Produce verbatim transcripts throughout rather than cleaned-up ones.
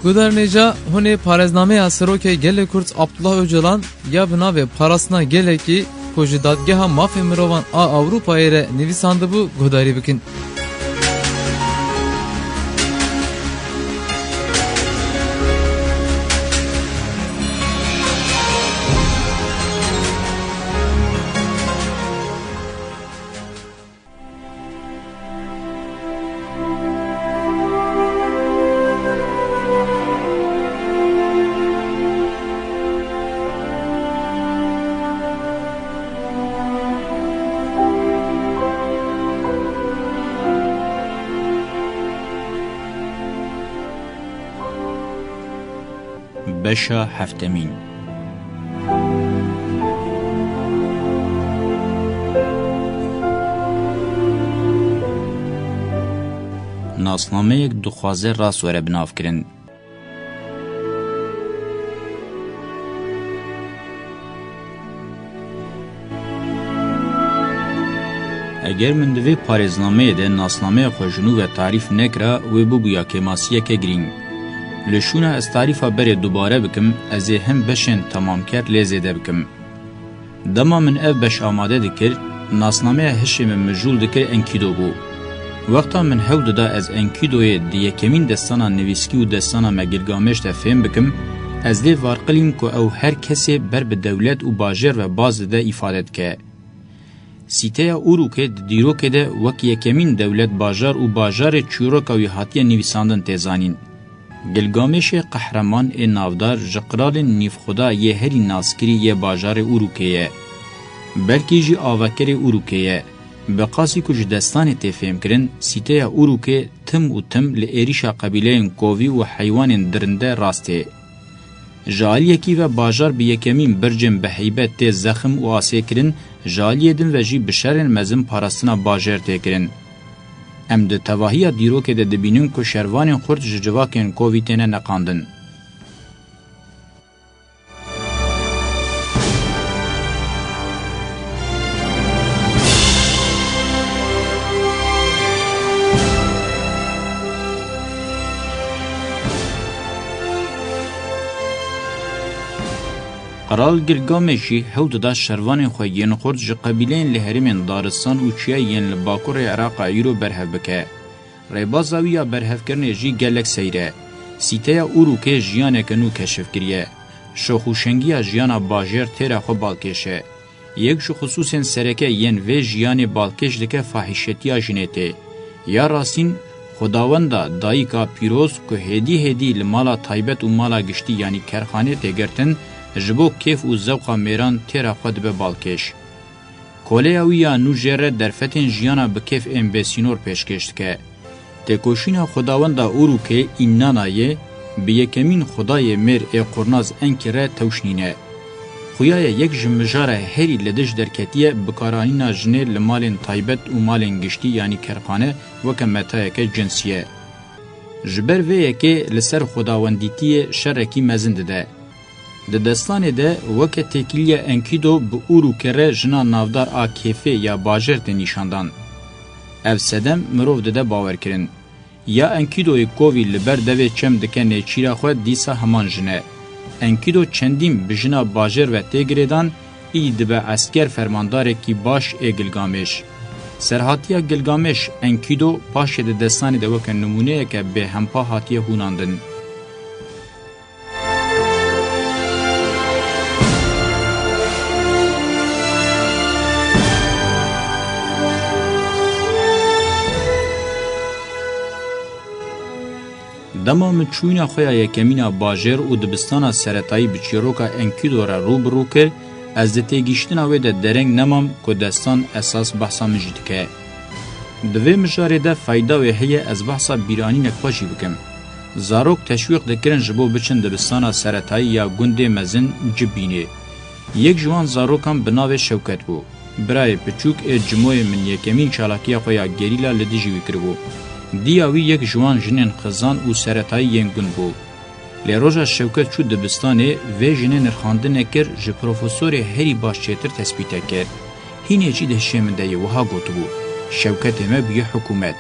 Guhdarên hêja, hûn ê parêznameya Serokê Gelê Kurd Abdullah Ocalan ya bi navê Parastina Gelekî ku ji Dadgeha Mafê Mirovan a Ewropayê re nivîsandibû guhdarî bikin. Beşa heftemîn. Nasnameyek dixwaze rast were binavkirin. Eger min di vê parêznameyê de nasnameya xwe ji nû ve tarîf nekira, wê bibûya kêmasiyeke girîng. Li şûna ez tarîfa berê dubare bikim, ez ê hin beşên temamker lê zêde bikim. Dema min ev beş amade dikir, nasnameya hişê min mijûl dikir Enkido bû. Wexta min hewl dida ez Enkidoyê di yekemîn destana nivîskî û destana me Gilgamêş de fêm bikim, ez lê varqilîm ku ew her kesê ber bi dewlet û bajêr ve baz dide îfade dike. Sîteya Urûkê di dîrokê de wek yekemîn dewlet, bajar û bajarê çîroka wî hatiye nivîsandin tê zanîn. Gilgamêşê qehreman ê navdar ji qiralên nîvxweda yê herî naskirî yê bajarê Urûkê ye. Belkî jî avekerê Urûkê ye. Bi qasî ku ji destanê tê fêmkirin, sîteya Urûkê tim û tim li êrîşa qebîleyên kovî û heywanên dirinde rast tê. Ji aliyekî ve bajar bi yekemîn bircên bi heybet tê zexm û asê kirin, ji aliyê din ve jî bi şerên mezin parastina bajêr tê kirin. Em di tevahiya dîrokê de dibînin ku şervanên xurt ji civakên kovî têne neqandin. Qral Gilgamêş jî hewl dida şervanên xwe yên xurt ji qebîleyên li herêmên daristan û çiyayî yên li bakurê Iraqa îro berhev bike. Rêbaza wî ya berhevkirinê jî gelek seyr e. Sîteya Urûkê jiyaneke nû keşif kiriye. Şox û şengiya jiyana bajêr têra xwe balkêş e. Yek ji xisûsên sereke yên vê jiyanê balkêş dike fahîşetiya jinê tê. Ya rastîn, Xwedawenda dayika pîroz ku hêdî hêdî li mala taybet û mala giştî, yanî kerxanê tê girtin, ji bo kêf û zewqa mêran têra xwe dibe balkêş. Koleya wî ya nû jê re derfetên jiyana bi kêf ên bêsînor pêşkêş dike. Têkoşîna xwedawenda Urûkê Înnanayê bi yekemîn xwedayê mêr ê qurnaz Enkî re tewş nîne. Xuya ye yek ji mijara herî li dij derketiye bikaranîna jinê li malên taybet û malên giştî, yanî kerxane, weke metayeke cinsî ye. Ji ber vê yekê li ser xwedawendîtiyê şerekî mezin dide. Di destanê de weke têkiliya Enkido bi Urûkê re jina navdar a kêfê ya bajêr tê nîşandan. Ev sedem mirov dide bawerkirin. Ya Enkidoyê kovî li ber devê çem dike nêçîra xwe, dîsa heman jin e. Enkido çendîn bi jina bajêr ve tê girêdan, îdî dibe esker fermandarekî baş ê Gilgamêş. Serhatiya Gilgamêş, Enkido, paşê di destanê de weke nimûneyeke bêhempa hatiye hûnandin. Dema min çûyîna xwe ya yekemîn a bajêr û dibistana seretayî bi çîroka Enkido re rû bi rû kir, ez di têgihiştina wê de dereng nemam ku destan esas behsa min jî dike. Di vê mijarê de feyda wê heye ez behsa bîranînek xwe jî bikim. Zarok teşwîq dikirin ji bo biçin dibistana seretayî ya gundê mezin Cibînê. Yek ji wan zarokan bi navê Şewket bû. Birayê piçûk ê Cimoyê min yekemîn çalakiya xwe ya gerîla li dijî wî kiribû. Diya wî yek ji wan jinên xizan û seretayî yên gund bû. Lê roja Şewket çû dibistanê, vê jinê nirxandine kir, ji profesorê herî baş çêtir tespîte kir. Hînê jî di hişê min de yê wiha gotibû, Şewketê me bûye hikûmet.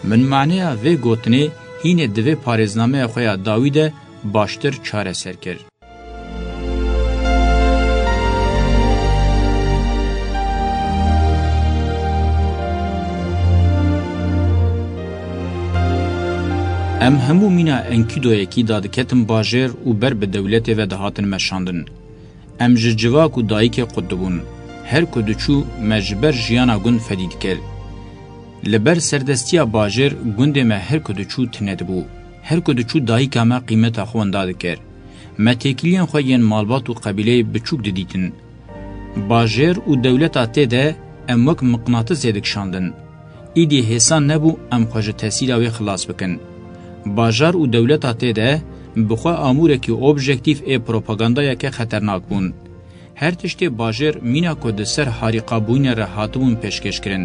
Min maneya vê gotinê hînê di vê parêznameya xwe ya dawî de baştir çareser kir. Em hemû mîna Enkidoyekî dadiketin bajêr û ber bi dewletê ve dihatin meşandin. Em ji civak û dayikê qut dibûn. Her ku diçû, me ji ber jiyana gund fedî dikir. Li ber serdestiya bajêr gundê me her ku diçû tune dibû. Her ku diçû dayika me qîmeta xwe wenda dikir. Me têkiliyên xwe yên malbat û qebîleyê biçûk didîtin. Bajêr û dewleta tê de em wek miqnatisê dikişandin. Îdî hêsan nebû em xwe ji tesîra wê xilas bikin. Bajar û dewleta tê de bi xwe amûrekî objektîf ê propagandayeke xeternak bûn. Her tiştê bajêr mîna ku di ser harîqabûyînê re hatibûn pêşkêşkirin.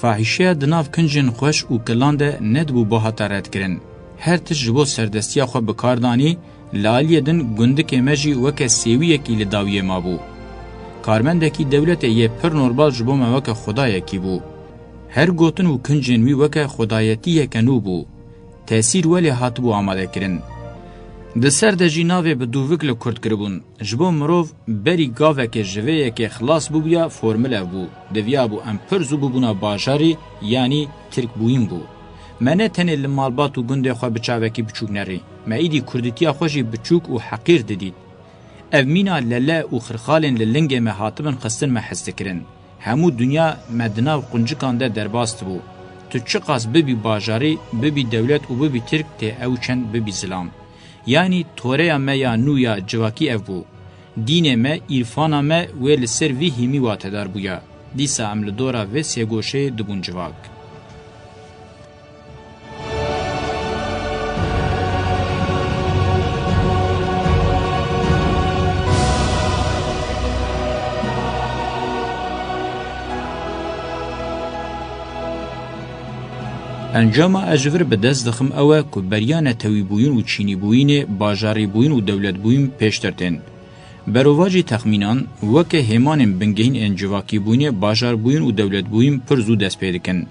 Fahîşeya di nav kincên xweş û kilan de nedibû bihata redkirin. Her tişt ji bo serdestiya xwe bi kar danî, li aliyê din gundikê me jî weke sêwiyekî li dawiyê mabû. Karmendekî dewletê yê pir normal ji bo me weke xwedayekî bû. Her gotin û kincên wî weke xwedayetiyeke nû bû. Tesîr welê hatibû amadekirin. Di ser de jî navê bi dûvik li kurd kiribûn. Ji bo mirov berî gavekê ji vê yekê xilas bibûya, formule bû. Diviyabû em pir zû bibûna bajarî, yanî Tirk bûyîn bû. Me ne tenê li malbat û gundê xwe bi çavekî biçûk nerî. Me îdî kurdîtiya xwe jî biçûk û heqîr didît. Ev mîna lele û xirxalên li lingê me hatibin xistin me hez dikirin. Hemû dinya me di nav quncikan de derbas dibû. Tu çiqas bibî bajarî, bibî dewlet û bibî Tirk tê ew çend bibî zilam. Yanî toreya me ya nû ya civakî ev bû. Dînê me, îrfana me wê li ser vî hîmî watedar bûya. Dîsa em li dora vê sêgoşeyê dibûn civak. Encama ez ji vir bi dest dixim ew e ku beriya netewîbûyîn û çînîbûyînê bajarîbûyîn û dewletbûyîn pêştir tên. Berovajî texmînan, weke hêmanên bingehîn ên civakîbûyînê bajarbûyîn û dewletbûyîn pir zû dest pê dikin.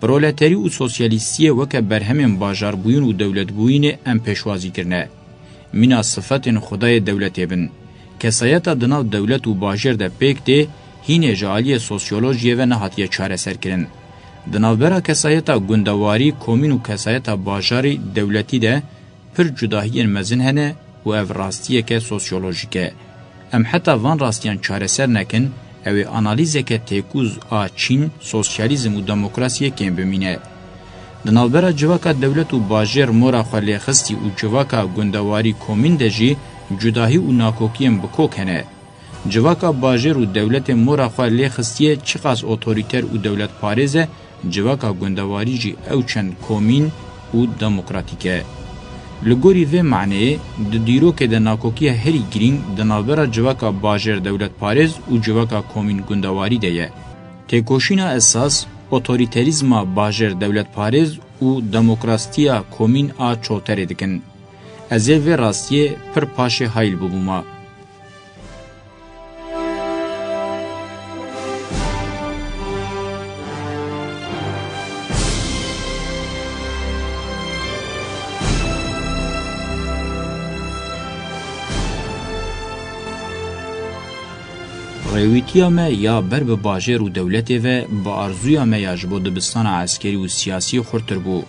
Proleterî û sosyalîstiyê weke berhemên bajarbûyîn û dewletbûyînê em pêşwazî kirine. Mîna sifetên xwedayê dewletê bin. Kesayeta di nav dewlet û bajêr de pêk tê, hînê ji aliyê sosyolojiyê ve nehatiye çareserkirin. Di navbera kesayeta gundewarî, komîn û kesayeta bajarî, dewletî de pir cudahiyên mezin hene û ev rastiyeke sosyolojîk e. Em heta van rastiyan çareser nekin, ew ê analîzeke têkûz a çîn, sosyalîzm û demokrasiyê kêm bimîne. Di navbera civaka dewlet û bajêr mora xwe lêxistî û civaka gundewarî komîn de jî cudahî û nakokiyên bi kok hene. Civaka bajêr û dewletê mora xwe lê xistiye çiqas otorîter û dewletparêz e, civaka gundewarî jî ew çend komîn û demokratîk e. Li gorî vê maneyê, di dîrokê de nakokiya herî girîng di navbera civaka bajêr dewletparêz û civaka komîn gundewarî de ye. Têkoşîna esas, otorîterîzma bajêr dewletparêz û demokrasîtiya komîn a çoterê dikin. Ez ê vê rastiyê pir paşê hayl bibûma. Rêwîtiya me ya ber bi bajêr û dewletê ve bi arzuya me ya ji bo dibistana eskerî û siyasî xurtir bû.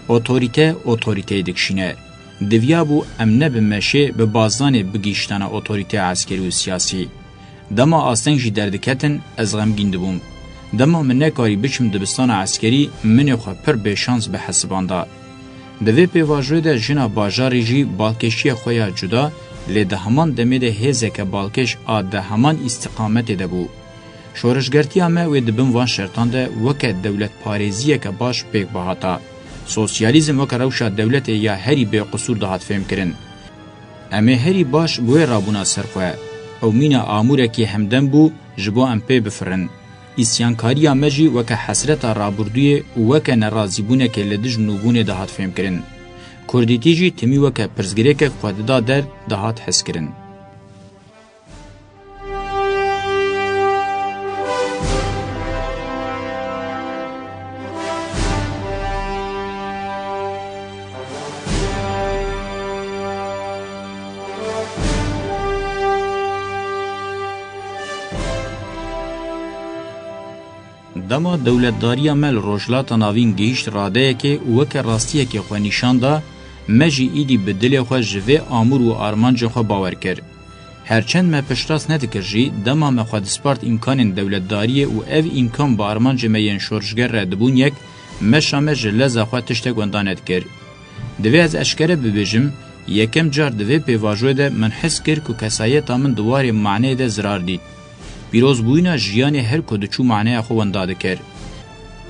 Otorîte, otorîteyê dikişîne. Diviya bû em ne bi meşê, bi bazdanê bigihîştana otorîteya eskerî û siyasî. Dema asteng jî derdiketin, ez xemgîn dibûm. Dema min nekarî biçim dibistana eskerî, minê xwe pir bêşans bihesibanda. Di vê pêvajoyê de jina bajarê jî balkêşiya xwe ya cuda, lê di heman demê de hêzeke balkêş a di heman îstiqametê de bû. Şoreşgertiya me wê di bin van şertan de weke dewletparêziyeke baş pêk bihata. Sosyalîzm weke rewşa dewletê ya herî bêqisûr dihat fêmkirin. Em ê herî baş bi wê rabûna ser xwe. Ew mîna amûrekî hemdem bû ji bo em pê bifirin. Îsyankariya me jî weke hesreta rabûrdûyê û weke nerazîbûnekê li dij nûbûnê dihat fêmkirin. Kurdîtî jî timî weke pirsgirêkek xwe dida der dihat hezkirin. Dema dewletdariya me li Rojhilata Navîn gihîşt radeyekê û weke rastiyekê xwe nîşan da, me jî îdî bi dilê xwe ji vê amûr û armancên xwe bawer kir. Her çend me piştrast nedikir jî, dema me xwe dispart îmkanên dewletdariyê û ev îmkan bi armancê me yên şorişger re dibûn yek, meşa me ji leza xwe tiştek wenda nedikir. Divê ez eşkere bibêjim, yekem car di vê pêvajoyê de min his kir ku kesayeta min di warê maneyê de zirar dît. Pîrozbûyîna jiyanê her ku diçû maneya xwe wenda dikir.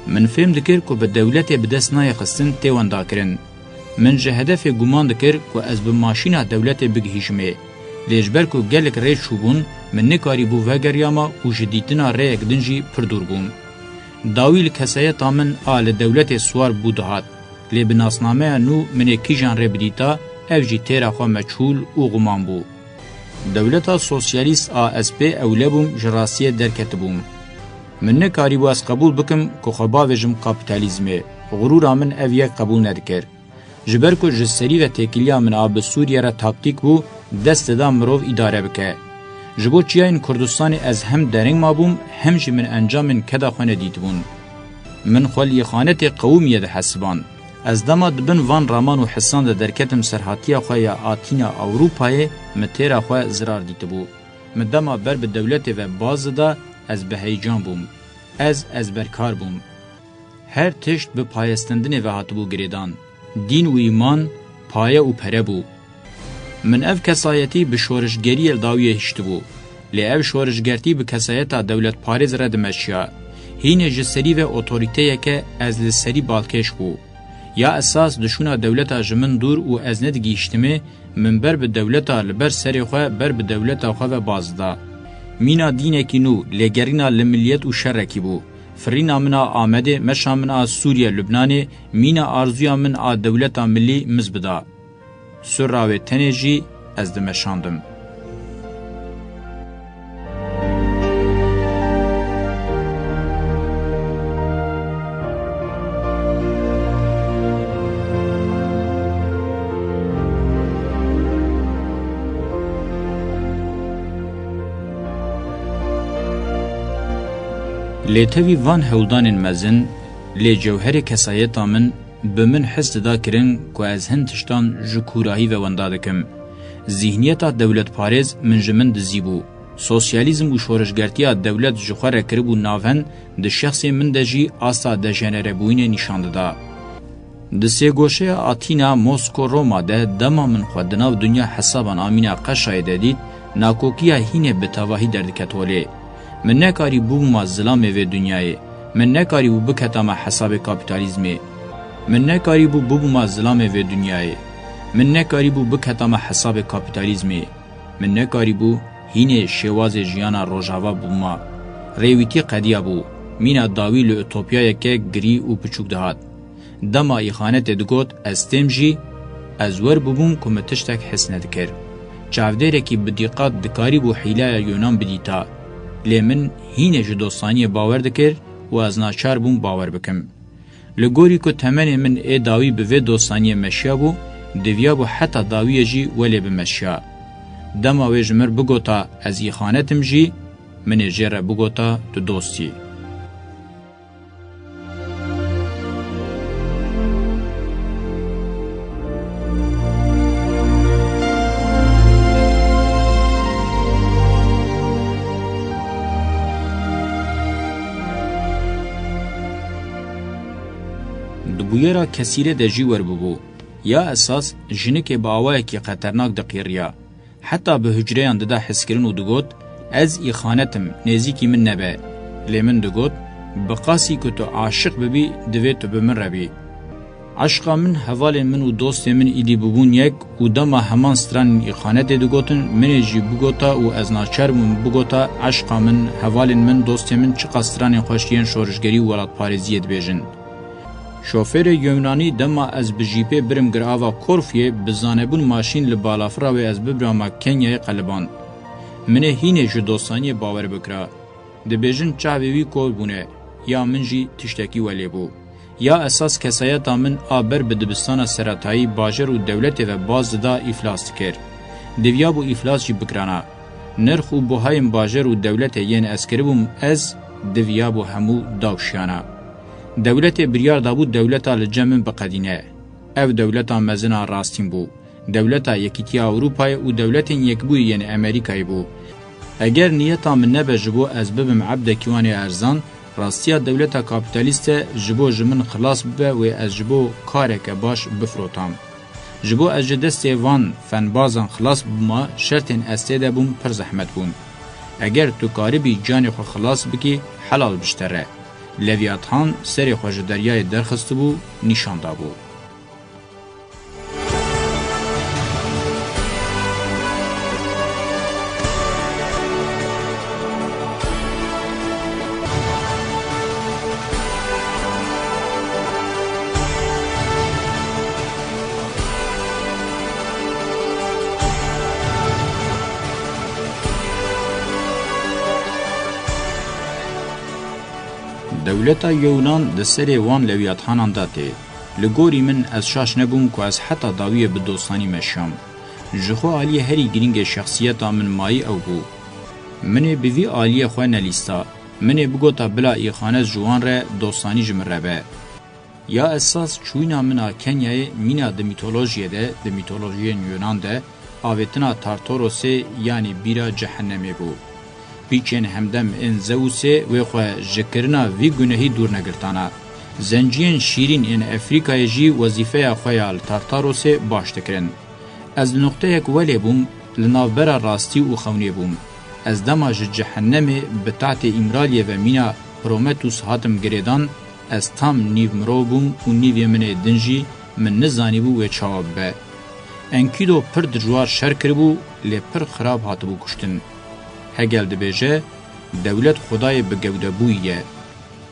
Min fêm dikir ku bi dewletê bi dest nayê xistin tê wendakirin. Min ji hedefê guman dikir ku ez bi maşîna dewletê bigihîjimê. Lê ji ber ku gelek rê çûbûn, min nekarîbû vegeriyama û ji dîtina rêyek din jî pir dûr bûm. Dawî li kesayeta min a li dewletê siwar bû dihat. Lê bi nasnameya nû min ê kîjan rê bidîta, ev jî têra xwe meçhûl û guman bû. Dewleta sosyalîst a ez pê ewle bûm, ji rastiyê derketibûm. Min nekarîbû ez qebûl bikim ku xwe bavêjim kapîtalîzmê. Xurûra min ev yek qebûl nedikir. Ji ber ku ji serî ve têkiliya min a bi Sûriye re taktîk bû, dest dida mirov îdare bike. Ji bo çiyayên Kurdistanê ez hem dereng mabûm, hem jî min encamên keda xwe nedîtibûn. Min xwe li îxanetê qewimiye dihesiband. Ez dema di bin van raman û hisan de derketim serhatiya xwe ya Atîna Ewropayê, min têra xwe zirar dîtibû. Min dema ber bi dewletê ve baz dida, ez bi heyecan bûm. Ez ezberkar bûm. Her tişt bi payestendinê ve hatibû girêdan. Dîn û îman, paye û pere bû. Min ev kesayetî bi şorişgeriyê li dawiyê hiştibû. Lê ev şorişgertî bi kesayeta dewletparêz re dimeşiya. Hînê ji serî ve otorîteyeke ez li serî balkêş bû. Ya esas di şûna dewleta ji min dûr û ez nedigihîştimê, min ber bi dewleta li ber serê xwe, ber bi dewleta xwe ve baz da. Mîna dînekî nû, lêgerîna li miliyet û şerekî bû. Firîna min a Amedê, meşa min a Sûriye, Lubnanê, mîna arzuya min a dewleta milî miz bida. Sirra wê tenê jî ez dimeşandim. Lê tevî van hewldanên mezin, lê cewherê kesayeta min bi min his dida kirin ku ez hin tiştan ji kûrahî ve wenda dikim. Zîhniyeta dewletparêz min ji min dizîbû. Sosyalîzm û şorişgertiya dewlet ji xwe re kiribû navend, di şexsê min de jî asta dejenerebûyînê nîşan dida. Di sêgoşeya Atîna, Mosko, Roma de dema min xwe di nav dinya hesaban a mîna qeşayê de dît, nakokiya hînê bi tevahî derdiket holê. Min nekarî bibûma zilamê vê dinyayê. Min nekarîbû biketama hesabê kapîtalîzmê. Min nekarîbû bibûma zilamê vê dinyayê. Min nekarîbû biketama hesabê kapîtalîzmê. Min nekarîbû hînê şêwazê jiyana rojava bûma. Rêwîtî qediyabû. Mîna dawî li utopyayeke girî û piçûk dihat. Dema îxanetê digot, ez têm jî, ez wer bûbûm ku min tiştek his nedikir. Çavdêrekî bi dîqat dikarîbû hîlaya Yonan bidîta. Lê min hînê ji dostaniyê bawer dikir û ez naçar bûm bawer bikim. Li gorî ku temenê min ê dawî bi vê dostaniyê meşiyabû, diviyabû heta dawiyê jî welê bimeşiya. Dema wê ji mir bigota, ez îxanet im jî, min ê jê re bigota, tu dost î. Di bûyera kesîrê de jî wer bûbû. Ya esas, jinikê bi awayekî xeternak diqîriya. Heta bi hucreyan dida hizkirin û digot, ez îxanet im, nêzîkî min nebe. Lê min digot, bi qasî ku tu aşiq bibî, divê tu bi min re bî. Eşqa min, hevalên min û dostê min îdî bûbûn yek û dema heman stranên îxanetê digotin, min ê jî bigota û ez naçar bûm bigota, eşqa min, hevalên min, dostê min, çiqas stranên xweş yên şorişgerî û welatparêziyê dibêjin. Şofêrê Yunanî, dema ez bi jîpê birim girava Korfuyê, bi zanebûn maşîn li balafira wê ez bibirama Kenyayê qeliband. Min ê hînê ji dostaniyê bawer bikira. Dibêjin çavê wî kor bûne, ya min jî tiştekî welê bû. Ya esas kesayeta min a ber bi dibistana seretayî, bajar û dewletê ve baz dida îflas dikir. Diviyabû îflas jî bikirana. Nirx û buhayên bajar û dewletê yên ez kiribûm ez, Diviyabû hemû dawşiyana. Dewletê biryar dabû dewleta li cem min biqedîne. Ev dewleta mezin a rastîn bû. Dewleta Yekîtiya Ewropayê û Dewletên Yekbûyî yên Amerîkayê bû. Eger niyeta min nebe ji bo ez bibim ebdekî wan ê erzan, rastiya dewleta kapîtalîst e ji bo ji min xilas bibe wê ez ji bo kareke baş bifirotam. Ji bo ez ji destê van fenbazan xilas bibûma, şertên ez tê de bûm pir zehmet bûn. Eger tu karibî canê xwe xilas bikî, helal bi ji te re. Leviyathan serê xwe ji deryayê derxistibû, nîşan dabû. Dewleta Yewnan di serê wan lewiyathanan de tê. Li gorî min ez şaş nebûm ku ez heta dawiyê bi dostanî meşiyam. Ji xwe aliyê herî girîngê şexsiyeta min mayî ew bû. Min ê bi vî aliyê xwe nelîsta. Min ê bigota bila îxanet ji wan re dostanî ji min re be. Ya esas çûyîna min a Kenyayê mîna di mîtolojiyê de, di mîtolojiyên Yunan de, avêtina Tartorosê yanî bîra cehennemê bû. Pîçên hemdem ên Zeusê wê xwe ji kirina vî gunehî dûr negirtana. Zenciyên şîrîn ên Efrîkayê jî wezîfeya xwe ya li Tartarosê baş dikirin. Ez li nuqteyek welê bûm, li navbera rastî û xewnê bûm. Ez dema ji cehennemê bi tahtê Îmraliyê ve mîna Prometheus hatim girêdan, ez tam nîv mirov bûm û nîvê min ê din jî min nizanîbû wê çawa bibe. Enkido pir dijwar şer kiribû, lê pir xirab hatibû kuştin. Hegel dibêje, dewlet xwedayê bi gewdebûyî ye.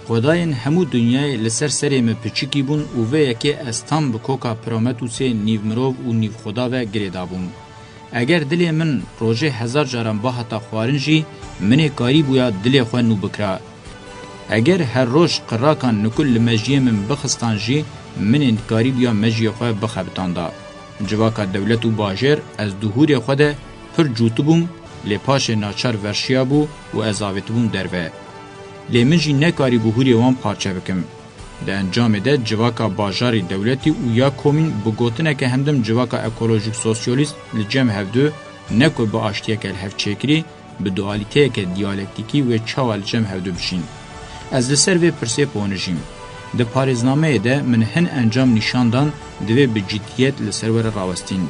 Xwedayên hemû dinyayê li ser serê min piçikî bûn û vê yekê ez tam bi koka Prometheusê nîv mirov û nîv xweda ve girêdabûm. Eger dilê min rojê hezar caran bihata xwarin jî, min ê karîbûya dilê xwe nû bikira. Eger her roj qirakan nikul li mejiyê min bixistan jî, min ê karîbûya mejiyê xwe bixebitanda. Civaka dewlet û bajêr ez di hûrê xwe de pir cûtibûm, lê paşê naçar verşiyabû û ez avêtibûm derve. Lê min jî nekarîbû hûrê wan parçe bikim. Di encamê de civaka bajarî dewletî û ya komîn bi gotineke hemdim civaka ekolojîk sosyalîst li cem hevdu ne ku bi aştiyeke li hev çêkirî, bi dualîteyeke diyalektîkî wê çawa li cem hevdu bişîn. Ez li ser vê pirsê ponijîm. Di parêznameyê de min hin encam nîşan dan, divê bi ciddiyet li ser were rawestîn.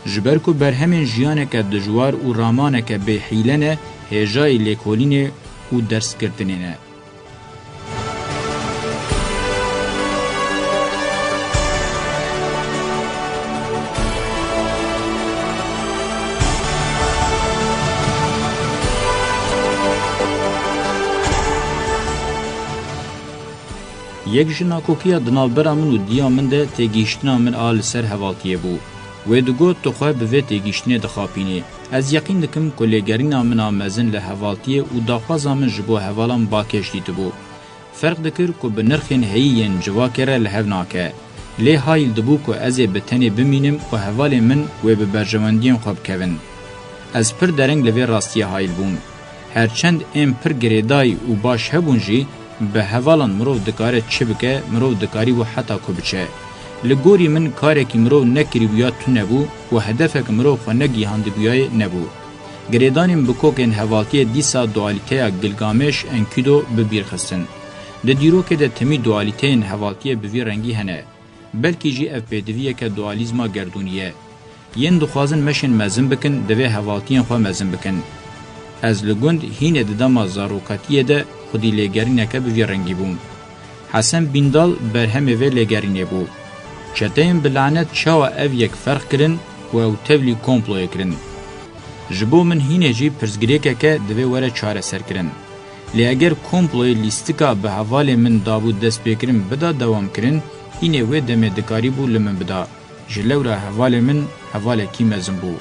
Ji ber ku berhemên jiyaneke dijwar û ramaneke bêhîle ne, hêjayî lêkolînê û dersgirtinê ne. Yek ji nakokiya di navbera min û diya min de têgihiştina min a li ser hevaltiyê bû. Wê digot, tu xwe bi vê têgihiştinê dixapînî. Ez yeqîn dikim ku lêgerîna min a mezin li hevaltiyê û daxwaza min ji bo hevalan bakêş dîtibû. Ferq dikir ku bi nirxên heyî yên civakê re li hev nake. Lê hayîl dibû ku ez ê bi tenê bimînim û hevalên min wê bi berjewendiyên xwe bikevin. Ez pir dereng li vê rastiyê hayîl bûm. Her çend ên pir girêdayî û baş hebûn jî, bi hevalan mirov dikare çi bike, mirov dikarîbû heta ku biçe. Li gorî min karekî mirov nekirîbûya tune bû û hedefek mirov xwe negihandibûyayê nebû. Girêdanên bi kokên hevaltiyê dîsa dualîteya Gilgameş, Enkidu bi bîr xistin. Di dîrokê de timî dualîteyên hevaltiyê bi vî rengî hene. Belkî jî ev pêdiviyeke dualîzma gerdûnî ye. Yên dixwazin meşên mezin bikin, divê hevaltiyên xwe mezin bikin. Ez li gund hînê di dema zarokatiyê de xwedî lêgerîneke bi vî rengî bûm. Hesen Bîndal berhemê vê lêgerînê bû. Çeteyên bi lanet çawa ev yek ferq kirin û ew tevlî komployê kirin? Ji bo min hînê jî pirsgirêkeke divê were çareserkirin. Lê eger komployê lîstika bi hevalê min dabû destpêkirin bida dewamkirin, hînê wê demê dikarîbû li min bida. Ji lewra hevalê min hevalekî mezin bû.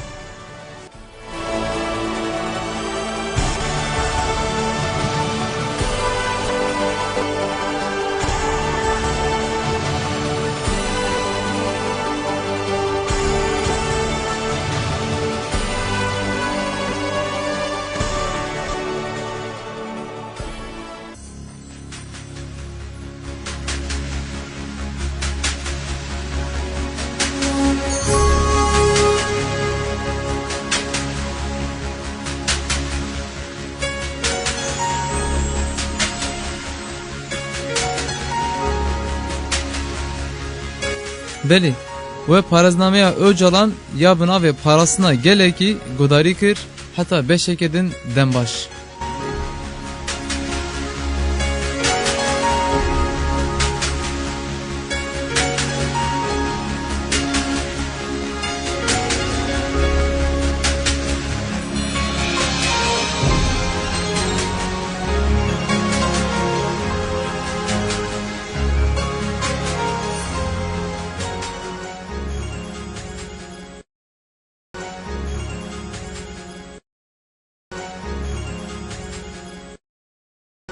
Belê, we parêznameya Ocalan ya bi navê Parastina Gelekî guhdarî kir, heta beşeke din dem baş.